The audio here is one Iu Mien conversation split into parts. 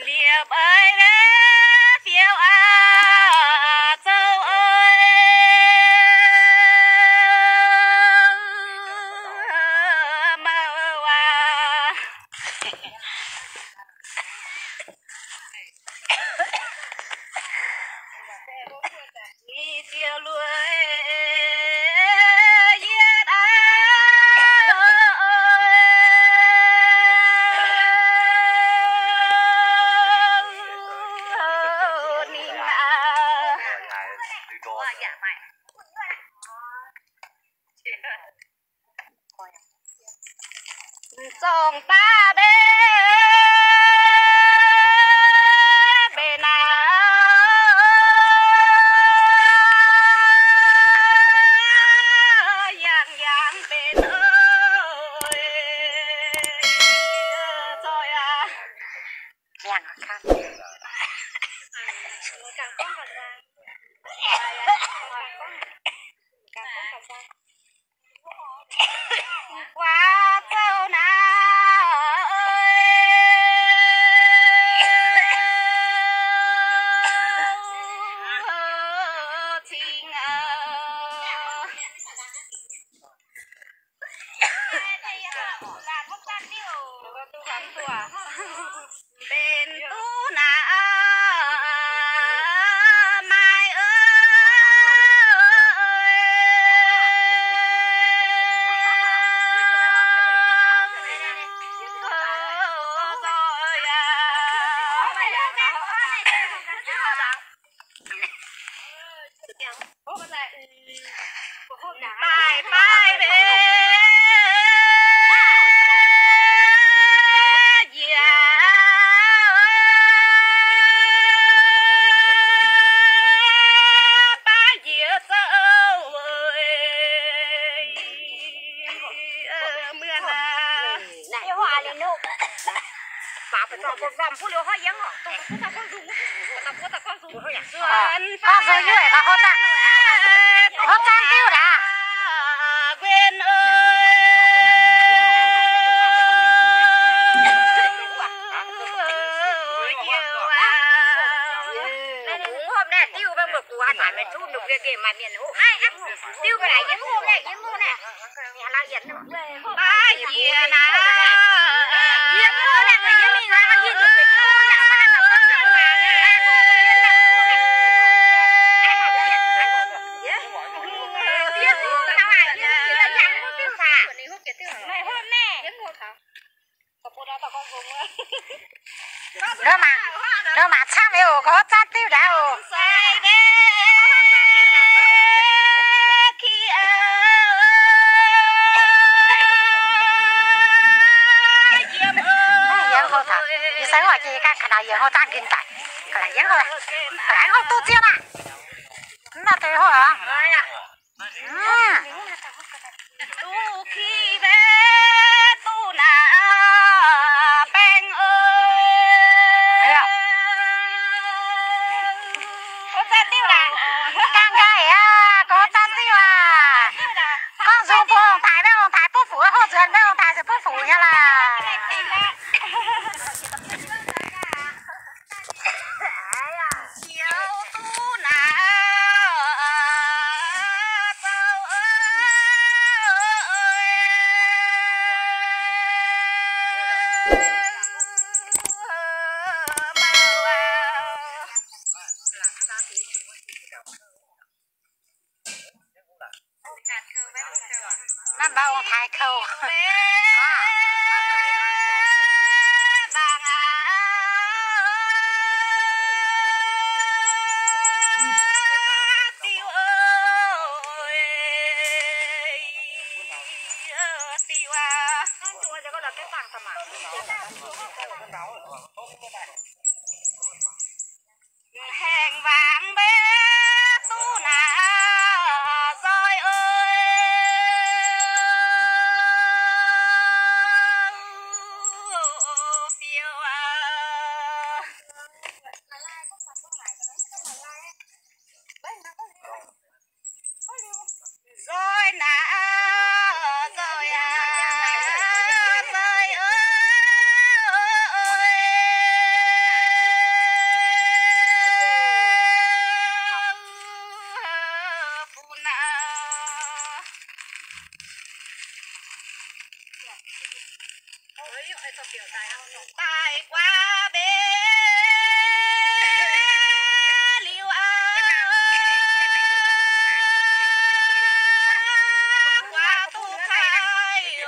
Liepc ei fiou aqv, zoux ei mouc waac. Ni ziouc lueic yietv aqv, ninh aqv. M'zorng daaih mbenc, mbenc naaiv, yangh yangh mbenc oc. Zoih aqv. Guaax zouv naaiv, cing aqv. Mbenc duqv naaiv maaih oc. Baaih baaih mbenc njiec, baaih njiec zouv, muonh aac. Gorngv nzung nyuoqc, gorngv hopv zaang, hopv zaang diuv ndaaih. Diuv ga'naaiv yiem hopv naaiv, yiem hopv naaiv. Baav njiec naaiv, yiem hopv naaiv, yiem hopv naaiv. Nor mangc, nor mangc camv nyei oc, gorngv zanc diuv ndaix oc. Yie se hoc jiex ganh ka'naux yie hoc dangh nqin daic, ga'naaiv yie hoc, ga'naaiv hoc duqv zieqv aqv. Mv maaih deix hoc aqv. Duqv ki mbe duqv naaiv baeng oc. Gorngv zanc diuv aqv, gorngv zanc diuv aqv. Gorngv nzung bun ong-taaix, maiv ong-taaix butv fuc, houv nzuonx maiv ong-taaix se butv fuc nyei laaix. Naaiv mbaa ong-taaix kouv. Haengh wangc mbe duqv naaiv nzoih oc, fiou aac. Nzoih naaiv Daaih guaav mbenc liuz aqv, guaav duqv kaiv.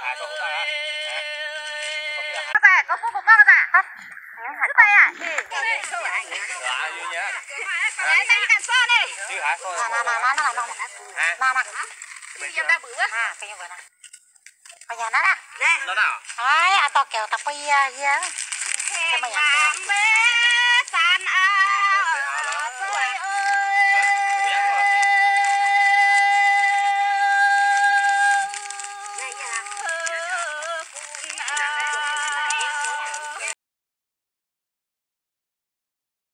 Daaih, gorngv fuqv gorngv daaih. Daaih aqv. Aa, aa, aa, aa. Aa, aa, aa, dorh gaux daaih bun yie, yie.